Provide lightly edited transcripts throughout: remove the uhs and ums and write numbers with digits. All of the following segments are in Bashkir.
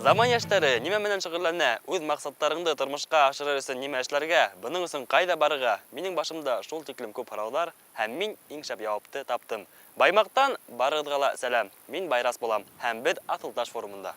Заман йәштәре нимә менән шөғөлләнә? Үҙ маҡсаттарыңды тормошҡа ашырыр өсөн нимә эшләргә? Бының өсөн ҡайҙа барырға? Минең башымда шул тиклем күп һорауҙар, һәм мин иң шәп яуапты таптым. Баймаҡтан барығыҙға ла сәләм! Мин Байрас булам, һәм беҙ Аҫылташ форумында.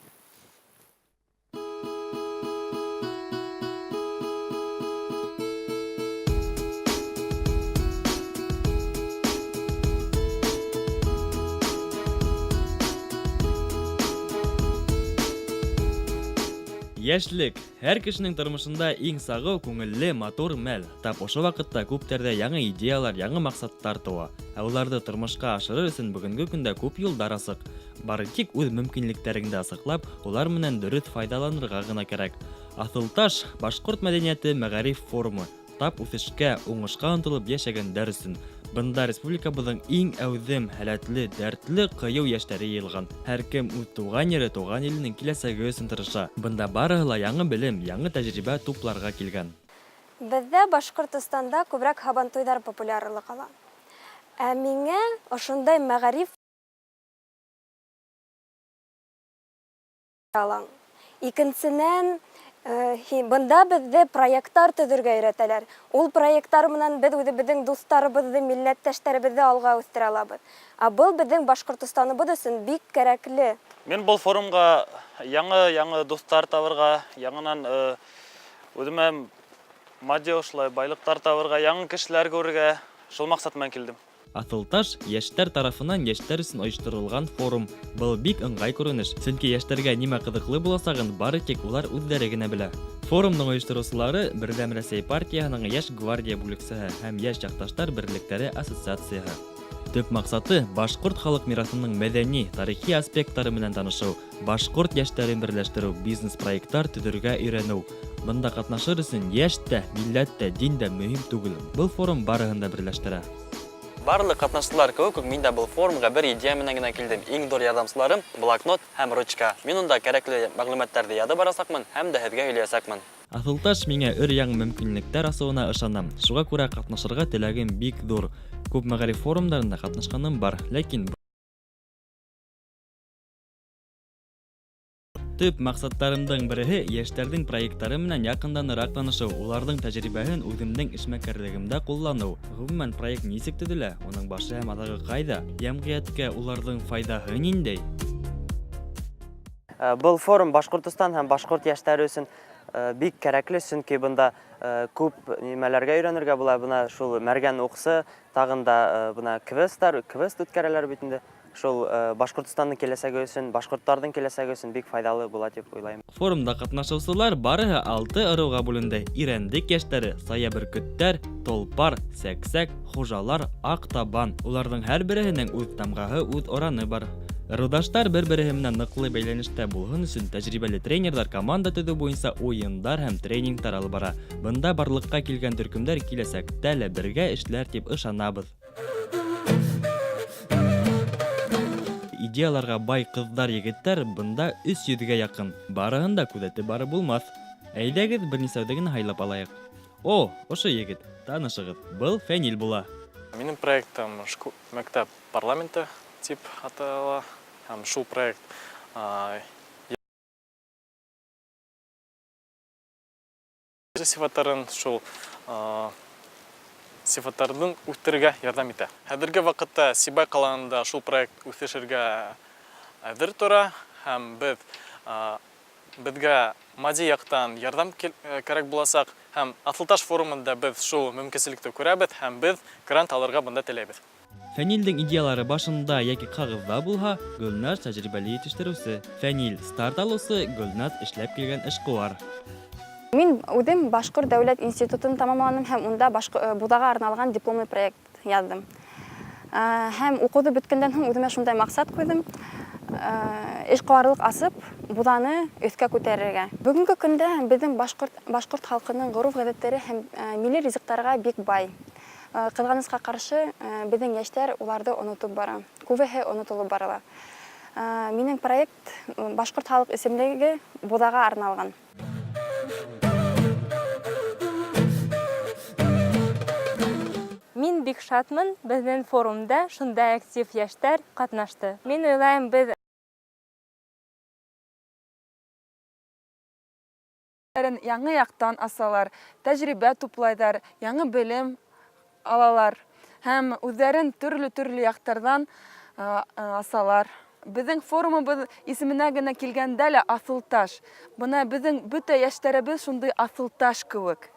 Йәшлек, һәр кешенең тормошонда иң сағыу, күңелле, матур мәл. Тап ошо ваҡытта күптәрҙә яңы идеялар, яңы маҡсаттар тыуа. Ә уларҙы тормошҡа ашырыр өсөн бөгөнгө көндә күп юлдар асыҡ. Бары тик үҙ мөмкинлектәреңде асыҡлап, улар менән дөрөҫ файҙаланырға ғына кәрәк. Аҫылташ, башҡорт мәҙәниәте мәғариф форумы, тап үҫешкә, уңышҡа ынтылып йәшәгәндәр өсөн. Бында республикабыҙҙың иң әүҙем, һәләтле, дәртле, ҡыйыу йәштәре йыйылған. Һәр кем үҙ туған ере, туған иленең киләсәге өсөн тырыша. Бында барыһы ла яңы белем, яңы тәжрибә тупларға килгән. Беҙҙә Башҡортостанда күберәк һабантуйҙар популярлыҡ ала. Ә миңә ошондай мәғариф алаң. Икенсенән, бында беҙҙе проекттар төҙөргә өйрәтәләр. Ул проекттар менән беҙ үҙебеҙҙең дуҫтарыбыҙҙы, милләттәштәребеҙҙе алға үҫтерә алабыҙ. Ә был беҙҙең Башҡортостаныбыҙ өсөн бик кәрәкле. Мин был форумға яңы-яңы дуҫтар табырға, яңынан үҙемә матди ошолай байлыҡтар табырға, яңы кешеләр күрергә, шул маҡсат менән килдем. Аҫылташ, йәштәр тарафынан йәштәр өсөн ойошторолған форум. Был бик ыңғай күренеш, сөнки йәштәргә нимә ҡыҙыҡлы буласағын бары тик улар үҙҙәре генә белә. Форумның ойоштороусылары Берҙәм Рәсәй партияһының Йәш гвардия бүлексәһе һәм Йәш яҡташтар берлекләре ассоциацияһы. Төп маҡсаты, башҡорт халыҡ мираҫының мәҙәни, тарихи аспекттары менән танышыу, башҡорт йәштәрен берләштереү, бизнес-проекттар төҙөргә өйрәнеү. Бында ҡатнашыр өсөн йәш тә, милләт тә, дин дә мөһим түгел. Был форум барыһын да берләштерә. Барлыҡ ҡатнашсылар кеүек үк мин дә был форумға бер идея менән генә килдем. Иң ҙур ярҙамсыларым, блокнот һәм ручка. Мин унда кәрәкле мәғлүмәттәрҙе яҙып барасаҡмын һәм дә һеҙгә һөйләйәсәкмен. Аҫылташ миңә өр-яңы мөмкинлектәр асыуына ышанам. Шуға күрә ҡатнашырға теләгем бик ҙур. Күп мәғариф форумдарында ҡатнашҡаным бар, ләкин Төп маҡсаттарымдың береһе йәштәрҙең проекттары менән яҡынданыраҡ танышыу, уларҙың тәжрибәһен үҙемдең эшмәкәрлегемдә ҡулланыу. Ғөмүмән, проект нисек төҙөлә, уның башы һәм аҙағы ҡайҙа, йәмғиәткә уларҙың файҙаһы ниндәй? Был форум Башҡортостан һәм башҡорт йәштәре өсөн бик кәрәкле, сөнки бында күп нимәләргә өйрәнергә була. Бына шул мәргән уҡсы, тағын да бына квесттар, квест үткәрәләр бит инде. Шул Башҡортостандың киләсәге өсөн, башҡорттарҙың киләсәге өсөн бик файҙалы була тип уйлайым. Форумда ҡатнашыусылар барыһы 6 ырыуға бүленде. Ирәндек йәштәре, Сая бөркөттәр, Толпар, Сәксәк, Хужалар, Аҡ табан. Уларҙың һәр береһенең үҙ тамғаһы, үҙ ораны бар. Ырыуҙаштар бер-береһе менән ныҡлы бәйләнештә булһын өсөн тәжрибәле тренерҙар команда төҙөү буйынса уйындар һәм тренингтар алып бара. Бында барлыҡҡа килгән төркөмдәр киләсәктә лә бергә эшләр тип ышанабыҙ. Идеяларға бай ҡыҙҙар, егеттәр бында 300-гә яҡын. Барыһын да күҙәтеп барып булмаҫ. Әйҙәгеҙ, бер нисәүҙе генә һайлап алайыҡ. О, ошо егет, танышығыҙ. Был Фәнил була. Минең проектым мәктәп парламенты тип атала. Һәм шул проект сифаттарын шул сифаттарҙың үҫтерергә ярҙам итә. Хәҙерге ваҡытта Сибай ҡалаһында шул проект үҫешергә әҙер тора һәм беҙгә матди яҡтан ярҙам кәрәк буласаҡ һәм Аҫылташ форумында беҙ шул мөмкинселекте күрәбеҙ һәм беҙ грант алырға бында теләйбеҙ. Фәнилдең идеялары башында йәки ҡағыҙҙа булһа, Гөлназ тәжрибәле етештереүсе. Фәнил старт алыусы, Гөлназ эшләп килгән эшҡыуар. Мин үҙем Башҡорт дәүләт институтын тамамланым һәм унда Буҙаға арналған дипломный проект яҙҙым. Һәм уҡыуҙы бөткәндән һуң үҙемә шундай маҡсат ҡуйҙым. Эшҡыуарлыҡ асып, Буҙаны өҫкә күтәрергә. Бөгөнгө көндә беҙҙең башҡорт халҡының ғөрөф-ғәҙәттәре һәм милли ризыҡтарға бик бай. Ҡыҙғанысҡа ҡаршы, беҙҙең йәштәр уларҙы онотоп бара. Күбеһе онотолоп барыла. Минең проект башҡорт халыҡ исемлеге Буҙаға арналған. Мин бик шатмын, беҙҙең форумда шундай актив йәштәр ҡатнашты. Мин уйлайым, беҙ Үҙҙәрен яңы яҡтан асалар, тәжрибә туплайҙар, яңы белем алалар һәм үҙҙәрен төрлө-төрлө яҡтарҙан асалар. Беҙҙең форумыбыҙ исеменә генә килгәндә лә Аҫылташ. Бына беҙҙең бөтә йәштәребеҙ шундай аҫылташ кеүек.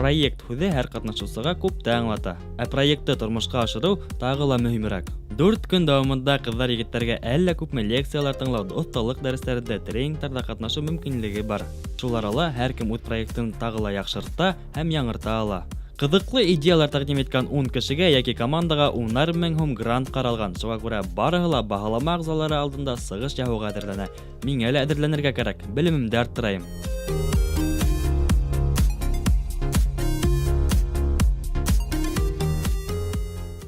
Проект һүҙе һәр ҡатнашыусыға күпте аңлата. Ә проектты тормошҡа ашырыу тағы ла мөһимерәк. Дүрт көн дауамында ҡыҙҙар-егеттәргә әллә күпме лекциялар тыңлау, оҫталыҡ дәрестәрендә, тренингтарҙа ҡатнашыу мөмкинлеге бар. Шул арала һәр кем үҙ проектын тағы ла яҡшырта һәм яңырта ала. Ҡыҙыҡлы идеялар тәҡдим иткән ун кешегә йәки командаға унар мең һум грант ҡаралған. Шуға күрә барыһы ла баһалама ағзалары алдында сығыш яһауға әҙерләнә. Миңә лә әҙерләнергә кәрәк, белемемде арттырайым.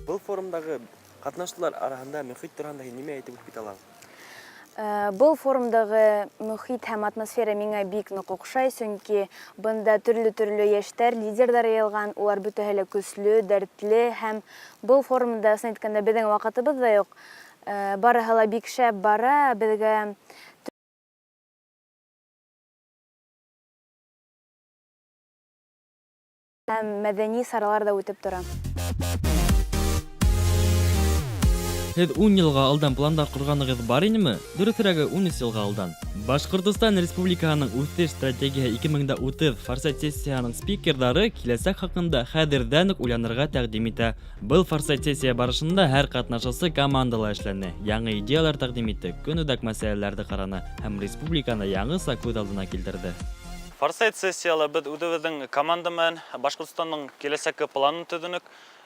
Был форумдағы ҡатнашыусылар араһында мөхит тураһында һин нимә әйтеп үтеп китә алаһың? Э, был форумдағы мөхит һәм атмосфера миңә бик ныҡ оҡшай, сөнки бында төрлө-төрлө йәштәр, лидерҙар йыйылған, улар бөтәһе лә көслө, дәртле һәм был форумда, ысын әйткәндә, беҙҙең ваҡытыбыҙ ҙа юҡ. Э, барыһы ла бик шәп бара, беҙгә һәм мәҙәни саралар ҙа үтеп тора. Һеҙ ун йылға алдан пландар ҡорғанығыҙ бар инеме? Дөрөҫөрәге, 13 йылға алдан. Башҡортостан Республикаһының үҫеш стратегияһы 2030 форсайт-сессияһының спикерҙары киләсәк хаҡында хәҙерҙән үк уйланырға тәҡдим итә. Был форсайт-сессия барышында һәр ҡатнашыусы командала эшләне, яңы идеялар тәҡдим итте, көнүҙәк мәсьәләләрҙе ҡараны һәм республиканы яңыса күҙ алдына килтерҙе. Форсайт-сессияла беҙ үҙебеҙҙең команда менән Башҡортостандың киләсәкке планын төҙөнөк.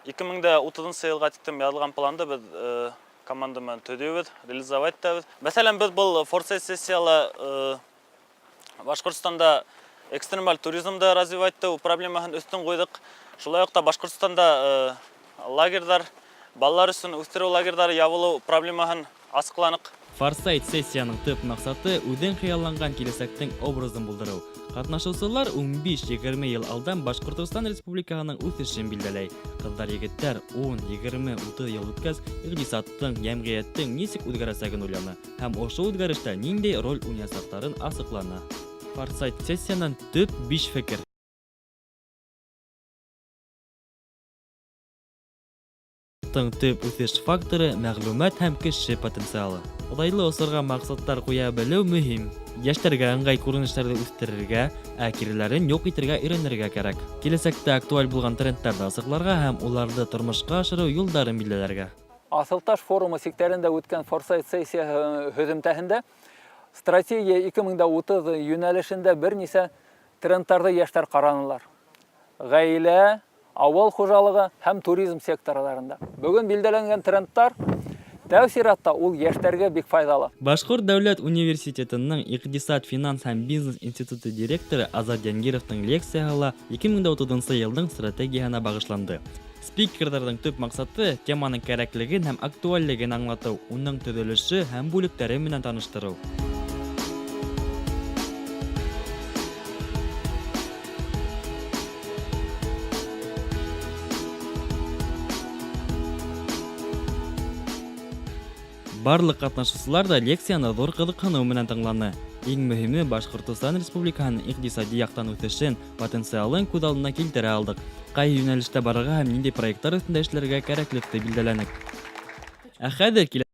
2030 йылға тиклем яҙылған планды беҙ э, команда менән төҙөйбөҙ, реализовать итәбеҙ. Мәҫәлән, беҙ был форсайт-сессияла э, Башҡортостанда экстремаль туризмды развивать итеү проблемаһын өҫтөн ҡуйҙыҡ. Шулай уҡ та Башҡортостанда э, лагерҙар, балалар өсөн үҫтереү лагерҙары ябылыу проблемаһын асыҡланыҡ. Форсайт-сессияның төп маҡсаты үҙең хыялланған киләсәктең образын булдырыу. Ҡатнашыусылар 15-20 йыл алдан Башҡортостан Республикаһының үҫешен билдәләй. Ҡыҙҙар-егеттәр 10, 20, 30 йыл үткәс, иҡтисадтың, йәмғиәттең нисек үҙгәрәсәген уйланы һәм ошо үҙгәрештә ниндәй роль уйнаясаҡтарын асыҡланы. Форсайт-сессиянан төп биш фекер. Тың төп үҫеш факторы мәғлүмәт һәм кеше потенциалы. Оҙайлы осорға маҡсаттар ҡуя белеү мөһим. Йәштәргә ыңғай күренештәрҙе үҫтерергә, ә киреләрен юҡ итергә өйрәнергә кәрәк. Киләсәктә актуаль булған трендтарҙы асыҡларға һәм уларҙы тормошҡа ашырыу юлдарын билдәләргә. Аҫылташ форумы сиктәрендә үткән форсайт сессияһы һөҙөмтәһендә Стратегия 2030 йүнәлешендә бернисә трендтарҙы йәштәр ҡаранылар. Ғаилә, авыл хужалығы һәм туризм секторларында. Бөгөн билдәләнгән трендтар тәү сиратта ул йәштәргә бик файҙалы. Башҡорт дәүләт университетының иҡтисад, финанс һәм бизнес институты директоры Азат Янгировтың лекцияһы ла 2030 йылдың стратегияһына бағышланды. Спикерҙарҙың төп маҡсаты теманың кәрәклеген һәм актуальлеген аңлатыу, уның төҙөлөшө һәм бүлектәре менән таныштырыу. Барлыҡ ҡатнашыусылар да лекцияны ҙур ҡыҙыҡһыныу менән тыңланы. Иң мөһиме Башҡортостан Республикаһының иҡтисади яҡтан үҫешен, потенциалын күҙ алдына килтерә алдыҡ. Ҡайһы йүнәлештә барырға һәм ниндәй проекттар өҫтөндә эшләргә кәрәклекте билдәләнек. Ә хәҙер килә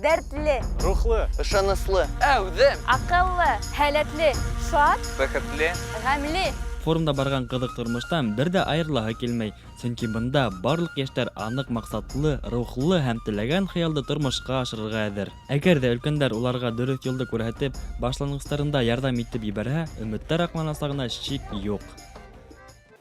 Дәртле, Рухлы, Ышаныслы, Әүҙем, аҡыллы, һәләтле, шат, Бәхетле, ғәмле. Форумда барған ҡыҙыҡ тормоштан бер ҙә айырылаһы килмәй, сөнки бында барлыҡ йәштәр аныҡ маҡсатлы, рухлы һәм теләгән хыялды тормошҡа ашырырға әҙер. Әгәр ҙә өлкәндәр уларға дөрөҫ юлды күрһәтеп, башланғыстарында ярҙам итеп ебәрһә, өмөттәр аҡланасағына шик юҡ.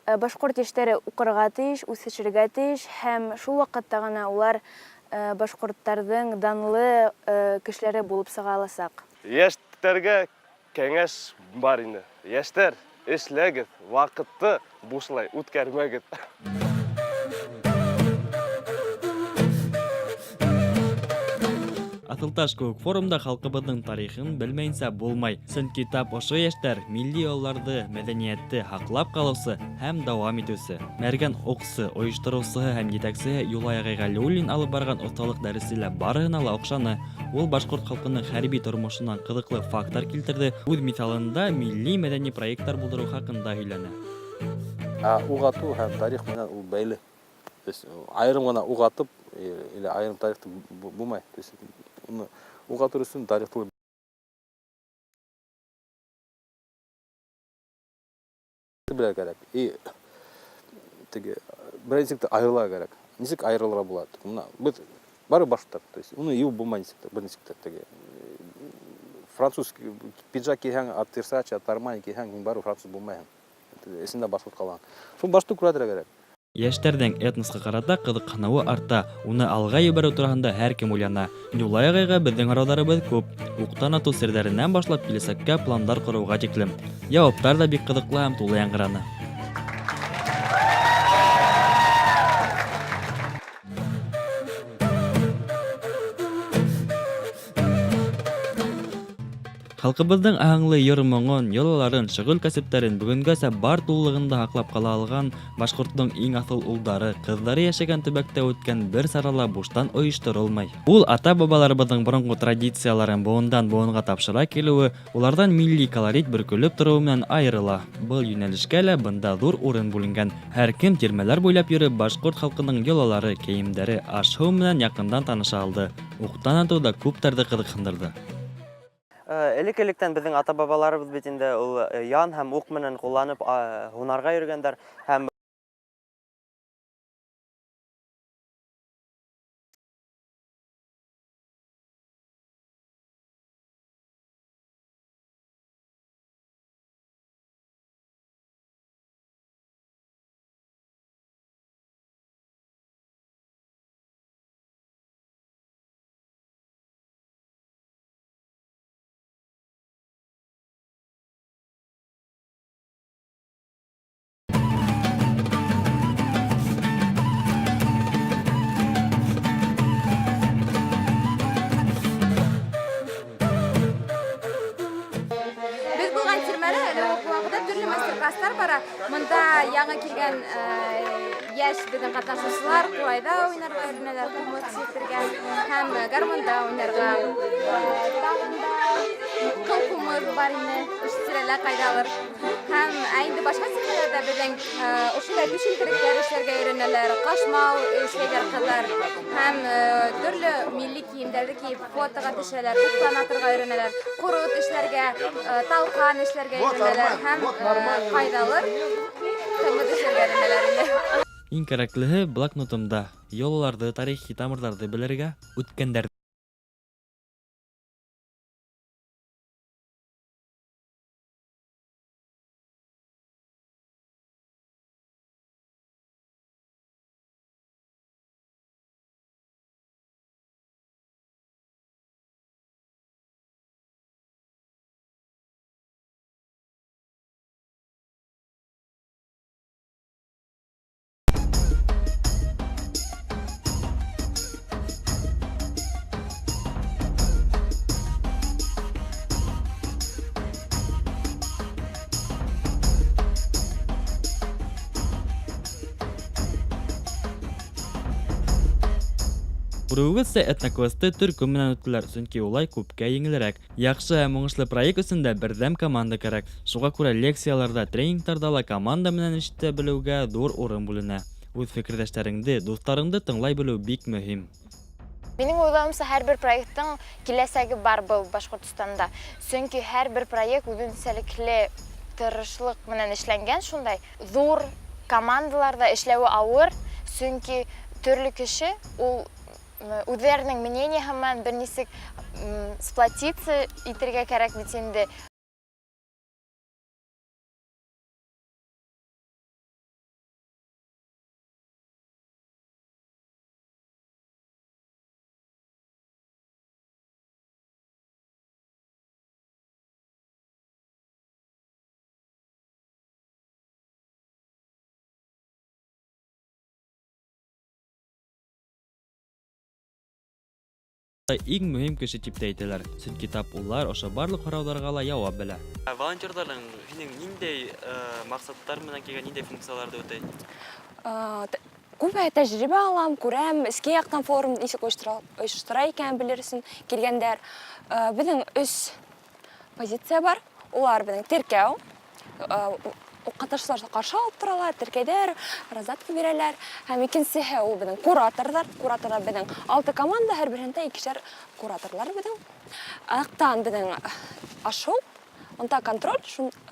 Э, башҡорт йәштәре уҡырға тейеш, үҫешергә тейеш һәм шул ваҡытта ғына улар э, башҡорттарҙың данлы э, кешеләре булып сыға аласаҡ. Йәштәргә кәңәш бар инде. Йәштәр, эшләгеҙ, ваҡытты бушлай үткәрмәгеҙ. Аҫылташ кеүек форумда халҡыбыҙҙың тарихын белмәйенсә булмай. Сөнки тап ошо йәштәр милли йолаларҙы, мәҙәниәтте һаҡлап ҡалыусы һәм дауам итеүсе. Мәргән уҡсы, ойоштороусыһы һәм етәксеһе Юлай ағай Ғәлиуллин алып барған оҫталыҡ дәресе лә барыһына ла оҡшаны. Ул башҡорт халҡының хәрби тормошонан ҡыҙыҡлы факттар килтерҙе, үҙ миҫалында милли мәҙәни проекттар булдырыу хаҡында һөйләне. Ә уҡ атыу һәм тарих менән ул бәйле. То есть айырым ғына уҡ атып или айырым тарихты булмай. То есть уны уҡ атыр өсөн тарихты белергә кәрәк. И теге берәй нисек тә айырылырға кәрәк. Нисек айырылырға була? Бына беҙ бары башҡорттар. То есть уны йыуып булмай нисек тә, бер нисек тә теге француз пиджак кейһәң, от Версаче, от Армани кейһәң, һин барыбер француз булмайһың. Эсендә башҡорт ҡалаһың. Шул башты күрәтергә кәрәк. Йәштәрҙең этносҡа ҡарата ҡыҙыҡһыныуы арта, уны алға ебәреү тураһында һәр кем уйлана. Юлай ағайға беҙҙең һорауҙарыбыҙ күп. Уҡтан атыу серҙәренән башлап киләсәккә пландар ҡороуға тиклем. Яуаптар ҙа бик ҡыҙыҡлы һәм тулы яңғыраны. Халҡыбыҙҙың аһәңле йыр-моңон, йолаларын, шөғөл-кәсептәрен бөгөнгәсә бар тулылығында һаҡлап ҡала алған башҡорттоң иң аҫыл улдары, ҡыҙҙары йәшәгән төбәктә үткән бер сара ла буштан ойошторолмай. Ул ата-бабаларыбыҙҙың боронғо традицияларын быуындан быуынға тапшыра килеүе, уларҙан милли колорит бөркөлөп тороуы менән айырыла. Был йүнәлешкә лә бында ҙур урын бүленгән. Һәр кем тирмәләр буйлап йөрөп, башҡорт халҡының йолалары, кейемдәре, аш-һыу менән яҡындан таныша алды. Уҡтан атыу ҙа күптәрҙе ҡыҙыҡһындырҙы. Элек-электән беҙҙең ата-бабаларыбыҙ бит инде ул ян һәм уҡ менән ҡулланып һунарға йөрөгәндәр һәм Беҙ булған тирмәлә әле ваҡытта төрлө мастер-класстар бара. Бында яңы килгән йәш беҙҙең ҡатнашыусылар ҡурайҙа уйнарға өйрәнәләр, ҡумыҙ сиртергә һәм гармунда уйнарға. Тағын да ҡыл ҡумыҙ бар ине, ошо тирәлә ҡайҙалыр. Һәм инде башҡа тирмәләрҙә беҙҙең ошондай түшелтеректәр эшләргә өйрәнәләр, ҡашмау эшләйҙәр ҡыҙҙар. Һәм төрлө милли кейемдәрҙе кейеп фотоға төшәләр, уҡтан атырға өйрәнәләр, ҡорот эшләргә, талҡан эшләргә өйрәнәләр һәм ҡайҙалыр ҡымыҙ эшләргә өйрәнәләр инде. Иң кәрәклеһе блокнотымда йолаларҙы, тарихи тамырҙарҙы белергә, үткәндәрҙе Күреүегеҙсә, этноквесты төркөм менән үттеләр, сөнки улай күпкә еңелерәк. Яҡшы һәм уңышлы проект өсөн дә берҙәм команда кәрәк. Шуға күрә лекцияларҙа, тренингтарҙа ла команда менән эш итә белеүгә ҙур урын бүленә. Үҙ фекерҙәштәреңде, дуҫтарыңды тыңлай белеү бик мөһим. Минең уйлауымса, һәр бер проекттың киләсәге бар был Башҡортостанда. Сөнки һәр бер проект үҙенсәлекле тырышлыҡ менән эшләнгән, шундай ҙур командаларҙа эшләүе ауыр, сөнки төрлө кеше ул үҙҙәренең мнениеһы менән бер нисек сплотиться итергә кәрәк бит инде. Иң мөһим кеше дип тә әйтәләр, сөнки тап улар ошо барлык һорауҙарға ла яуап белә. Волонтерҙарың һинең ниндәй маҡсаттар менән килгән, ниндәй функцияларҙы үтәй? Күп тәжрибә алам, күрәм, эске яҡтан форум нисек ойоштора икәнен белер өсөн килгәндәр. Беҙҙең өс позиция бар. Улар беҙҙең теркәү, ҡатнашыусыларҙы ҡаршы алып торалар, теркәйҙәр, раздатка бирәләр. Һәм икенсеһе ул беҙҙең кураторҙар. Кураторҙар беҙҙең 6 команда, һәр береһендә икешәр кураторлар беҙҙең. Аяҡтан беҙҙең ашыу, унда контроль,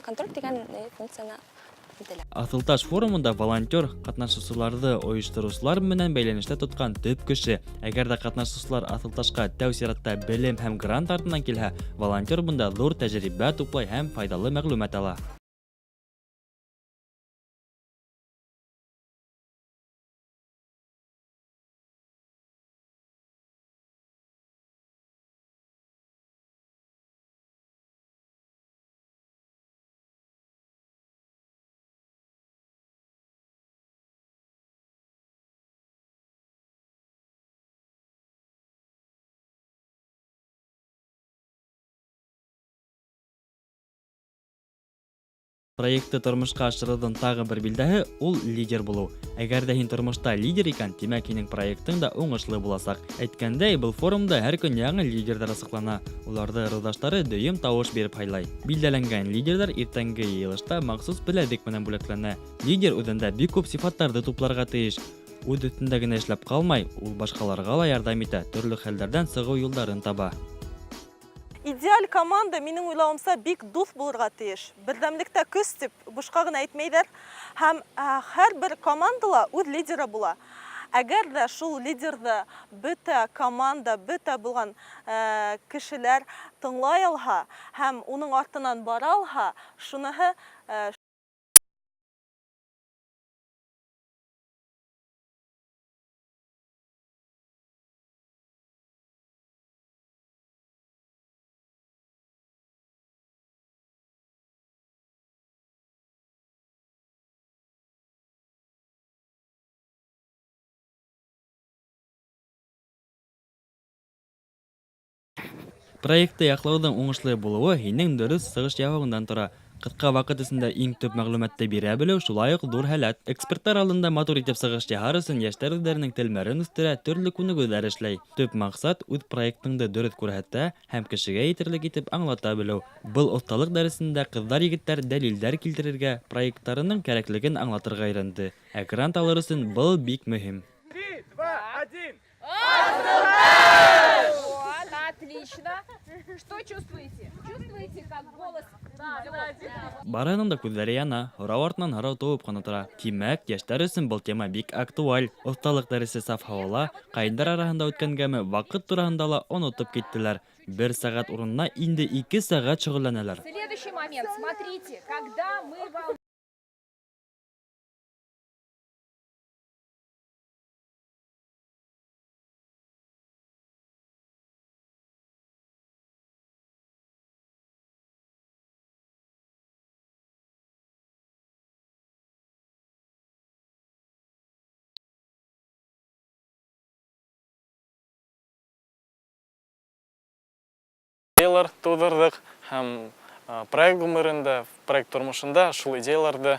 контроль тигән функцияны үтәлә. Аҫылташ форумында волонтер ҡатнашыусыларҙы ойоштороусылар менән бәйләнештә тотҡан төп кеше. Әгәр ҙә ҡатнашыусылар Аҫылташҡа тәү сиратта белем һәм грант артынан килһә, волонтер бында ҙур тәжрибә туплай һәм файҙалы мәғлүмәт ала. Проектты тормошҡа ашырыуҙың тағы бер билдәһе ул лидер булыу. Әгәр ҙә һин тормошта лидер икән, тимәк һинең проектың да уңышлы буласаҡ. Әйткәндәй, был форумда һәр көн яңы лидерҙар асыҡлана. Уларҙы ырыуҙаштары дөйөм тауыш биреп һайлай. Билдәләнгән лидерҙар иртәнге йыйылышта махсус беләҙек менән бүләкләнә. Лидер үҙендә бик күп сифаттарҙы тупларға тейеш. Үҙ өҫтөндә генә эшләп ҡалмай, ул башҡаларға ла ярҙам итә, төрлө хәлдәрҙән сығыу юлдарын таба. Идеаль команда, минең уйлауымса, бик дуҫ булырға тейеш. Берҙәмлектә көс тип бушҡа ғына әйтмәйҙәр. Һәм һәр бер командала үҙ лидеры була. Әгәр ҙә шул лидерҙы бөтә команда, бөтә булған кешеләр тыңлай алһа һәм уның артынан бара алһа, шуныһы Проектты яҡлауҙың уңышлы булыуы һинең дөрөҫ сығыш яһауыңдан тора. Ҡыҫҡа ваҡыт эсендә иң төп мәғлүмәтте бирә белеү шулай уҡ ҙур һәләт. Эксперттар алдында матур итеп сығыш яһар өсөн йәштәр үҙҙәренең телмәрен үҫтерә, төрлө күнегеүҙәр эшләй. Төп маҡсат үҙ проектыңды дөрөҫ күрһәтә һәм кешегә етерлек итеп аңлата белеү. Был оҫталыҡ дәресендә ҡыҙҙар-егеттәр дәлилдәр килтерергә, проекттарының кәрәклеген аңлатырға өйрәнде. Ә грант алыр өсөн был бик мөһим. 3, 2, 1. Отлично. Что чувствуете? Чувствуете, как голос? Барыһының да күҙҙәре яна, һорау артынан һорау тыуып ҡына тора. Тимәк, йәштәр өсөн был тема бик актуаль. Оҫталыҡ дәресе саф һауала, ҡайындар араһында үткәнгәме, ваҡыт тураһында ла онотоп киттеләр. Бер сәғәт урынына инде 2 сәғәт шөғөлләнәләр. Следующий момент, смотрите, когда мы вам Идеялар тыуҙырҙыҡ һәм проект ғүмерендә, проект тормошонда шул идеяларҙы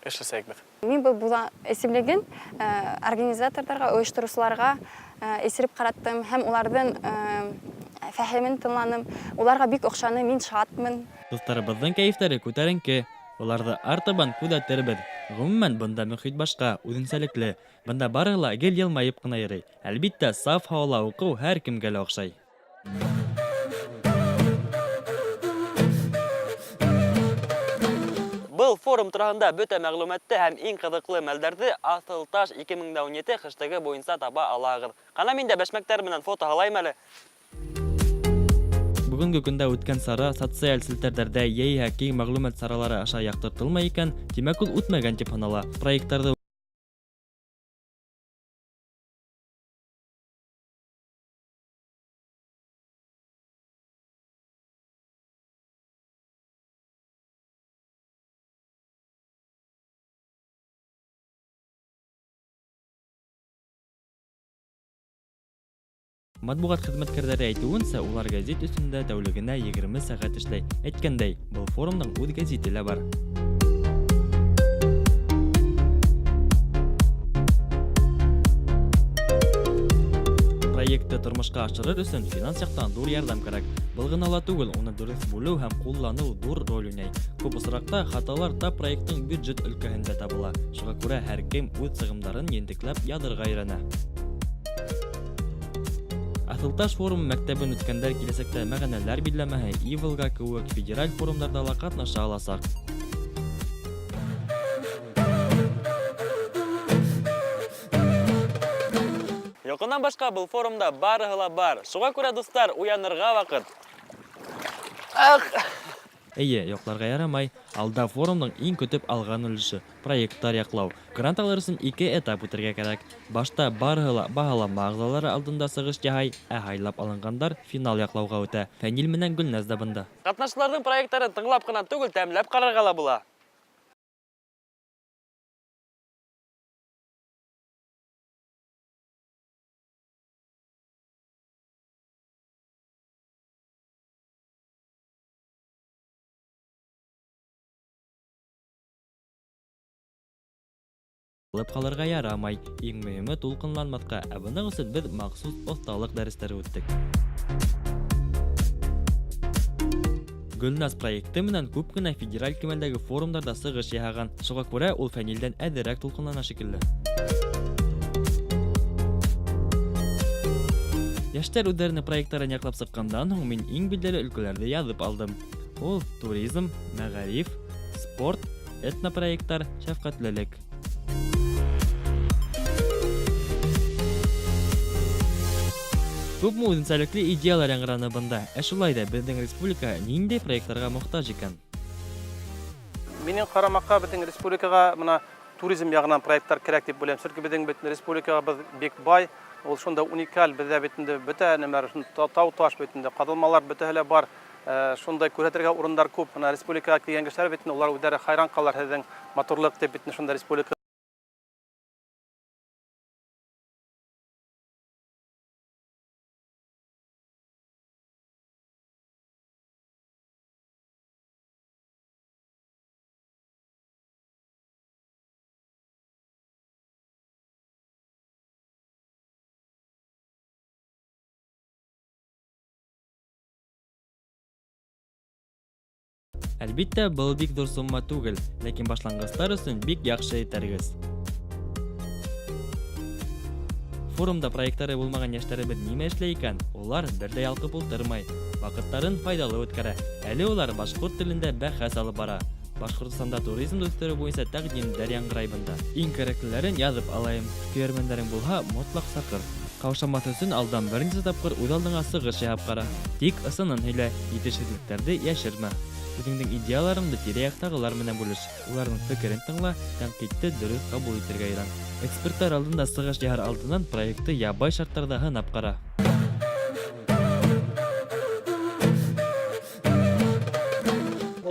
эшләсәкбеҙ. Мин был Буҙа исемлеген организаторҙарға, ойоштороусыларға исереп ҡараттым һәм уларҙың фәһемен тыңланым. Уларға бик оҡшаны, мин шатмын. Дуҫтарыбыҙҙың кәйефтәре күтәренке. Уларҙы артабан күҙәтербеҙ. Ғөмүмән, бында мөхит башҡа, үҙенсәлекле. Бында барыһы ла гел йылмайып ҡына йөрөй. Әлбиттә, саф һауала уҡыу һәр кемгә лә оҡшай. Был форум тураһында бөтә мәғлүмәтте һәм иң ҡыҙыҡлы мәлдәрҙе Аҫылташ 2017 хэштеги буйынса таба алаһығыҙ. Ҡана мин дә бәшмәктәр менән фото һалайым әле. Бөгөнгө көндә үткән сара социаль селтәрҙәрҙә йәиһә киң мәғлүмәт саралары аша яҡтыртылмай икән, тимәк ул үтмәгән тип һанала. Проекттарҙы Матбуғат хеҙмәткәрҙәре әйтеүенсә, улар гәзит өсөн дә тәүлегенә 20 сәғәт эшләй. Әйткәндәй, был форумдың үҙ гәзите лә бар. Проектты тормошҡа ашырыр өсөн финанс яҡтан ҙур ярҙам кәрәк. Был ғына ла түгел, уны дөрөҫ бүлеү һәм ҡулланыу ҙур роль уйнай. Күп осраҡта хаталар тап проекттың бюджет өлкәһендә табыла. Шуға күрә һәр кем үҙ сығымдарын ентекләп яҙырға өйрәнә. Аҫылташ форумы мәктәбен үткәндәр киләсәктә Мәғәнәләр билдәмәһе, Иволга кеүек федераль форумдарҙа ла ҡатнаша аласаҡ. Йоҡонан башҡа был форумда барыһы ла бар. Шуға күрә, дуҫтар, уянырға ваҡыт. Ах! Эйе, йоҡларға ярамай. Алда форумдың иң көтөп алған өлөшө, проекттар яҡлау. Грант алыр өсөн ике этап үтергә кәрәк. Башта барыһы ла баһалама ағзалары алдында сығыш яһай, ә һайлап алынғандар финал яҡлауға үтә. Фәнил менән Гөлназ да бында. Ҡатнашсыларҙың проекттарын тыңлап ҡына түгел, тәмләп ҡарарға ла була. Алып ҡалырға ярамай. Иң мөһиме тулҡынланмаҫҡа, ә бының өсөн беҙ махсус оҫталыҡ дәрестәре үттек. Гөлназ проекты менән күп кенә федераль кимәлдәге форумдарҙа сығыш яһаған. Шуға күрә ул Фәнилдән әҙерәк тулҡынлана шикелле. Йәштәр үҙҙәренең проекттарын яҡлап сыҡҡандан һуң мин иң билдәле өлкәләрҙе яҙып алдым. Ул туризм, мәғариф, спорт, этнопроекттар, шәфҡәтлелек. Күпме үҙенсәлекле идеялар яңғыраны бында. Ә шулай ҙа беҙҙең республика ниндәй проекттарға мохтаж икән? Минең ҡарамаҡҡа, беҙҙең республикаға бына туризм яғынан проекттар кәрәк тип уйлайым. Сөнки беҙҙең бит республикабыҙ бик бай, ул шунда уникаль, беҙҙә бит инде бөтә нәмәләр, тау таш бит инде, ҡаҙылмалар бөтәһе лә бар. Шундай күрһәтергә урындар күп. Бына республикаға килгән кешеләр бит инде, улар үҙҙәре хайран ҡалар һеҙҙең матурлыҡ тип бит инде шунда республика. Әлбиттә, был бик ҙур сумма түгел, ләкин башланғыстар өсөн бик яҡшы этәргес. Форумда проекттары булмаған йәштәребеҙ нимә эшләй икән? Улар бер ҙә ялҡып ултырмай, ваҡыттарын файҙалы үткәрә. Әле улар башҡорт телендә бәхәс алып бара. Башҡортостанда туризмды үҫтереү буйынса тәҡдимдәр яңғырай бында. Иң кәрәклеләрен яҙып алайым. Көйәрмәндәрең булһа, мотлаҡ саҡыр. Ҡаушамаҫ өсөн алдан бер нисә тапҡыр үҙ алдыңа сығыш яһап ҡара. Тик ысынын һөйлә, етешһеҙлектәрҙе йәшермә. Үҙеңдең идеяларыңды тирә-яҡтағылар менән бүлеш. Уларҙың фекерен тыңла, тәнҡитте дөрөҫ ҡабул итергә өйрән. Эксперттар алдында сығыш яһар алдынан проектты ябай шарттарҙа һынап ҡара.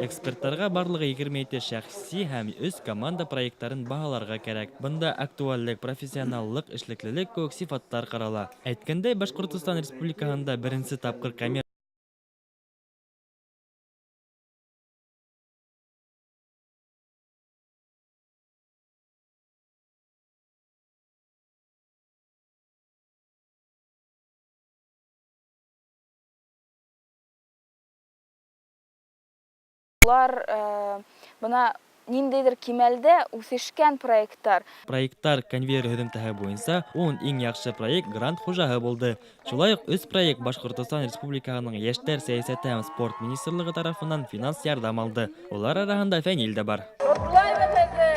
Эксперттарға барлығы 27 шәхси һәм өс команда проекттарын баһаларға кәрәк. Бында актуальлек, профессионаллыҡ, эшлеклелек кеүек сифаттар ҡарала. Әйткәндәй, Башҡортостан Республикаһында беренсе тапҡыр коммерциялыҡ Улар бына ниндәйҙер кимәлдә үҫешкән проекттар. Проекттар конвейер һөҙөмтәһе буйынса 10 иң яҡшы проект грант хужаһы булды. Шулай уҡ 3 проект Башҡортостан Республикаһының Йәштәр сәйәсәте һәм спорт министрлығы тарафынан финанс ярҙам алды. Улар араһында Фәнил дә бар. Ҡотлайбыҙ һеҙҙе!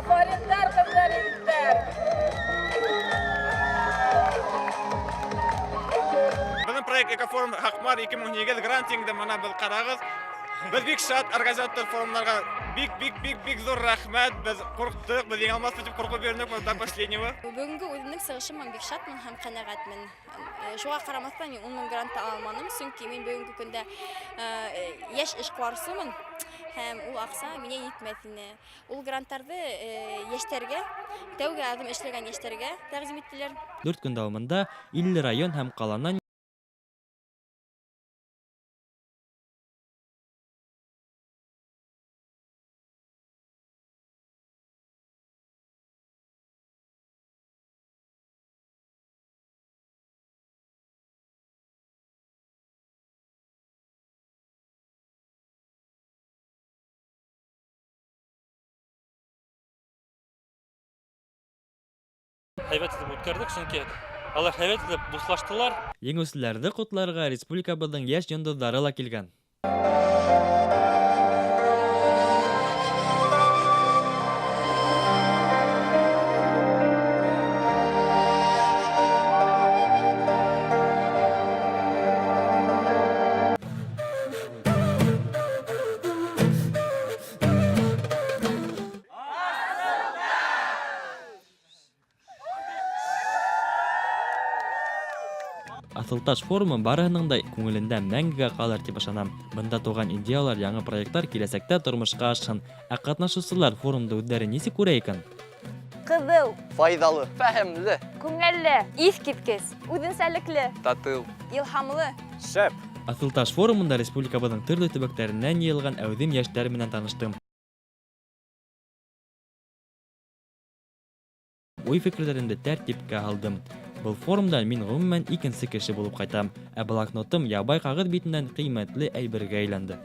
Афариндар, ҡыҙҙар, егеттәр! Беҙҙең проект Экофорум Һаҡмар 2018 грант еңде, бына беҙ ҡарағыҙ. Беҙ бик шат организатор форумдарға бик, бик, бик, бик ҙур рәхмәт. Беҙ ҡурҡтыҡ, беҙ еңә алмаҫбыҙ тип ҡурҡып йөрөнөк, до последнего. Бөгөнгө үҙемдең сығышыма бик шатмын һәм ҡәнәғәтмен. Шуға ҡарамаҫтан мин 10 000 грант ала алманым, сөнки мин бөгөнгө көндә йәш эшҡыуарсымын һәм ул аҡса миңә етмәҫ ине. Ул гранттарҙы йәштәргә, тәүге аҙым эшләгән йәштәргә тәҡдим иттеләр. Дүрт көн дәвамында 50 район һәм ҡаланан Һәйбәт итеп үткәрҙек, сөнки алар һәйбәт итеп дуҫлаштылар. Еңеүселәрҙе ҡотларға республикабыҙҙың йәш йондоҙҙары ла килгән. Аҫылташ форумы барыһының да күңелендә мәңгегә ҡалыр тип ышанам. Бында тыуған идеялар, яңы проекттар киләсәктә тормошҡа ашһын. Ә ҡатнашыусылар форумды үҙҙәре нисек күрә икән? Ҡыҙыу. Файҙалы. Фәһемле. Күңелле. Иҫ киткес. Үҙенсәлекле. Татыу. Илһамлы. Шәп. Аҫылташ форумында республикабыҙҙың төрлө төбәктәренән йыйылған әүҙем йәштәр менән таныштым. Уй-фекерҙәремде тәртипкә һалдым. Был форумдан мин ғөмүмән икенсе кеше булып ҡайтам, ә блокнотым ябай ҡағыҙ битенән ҡиммәтле әйбергә әйләнде.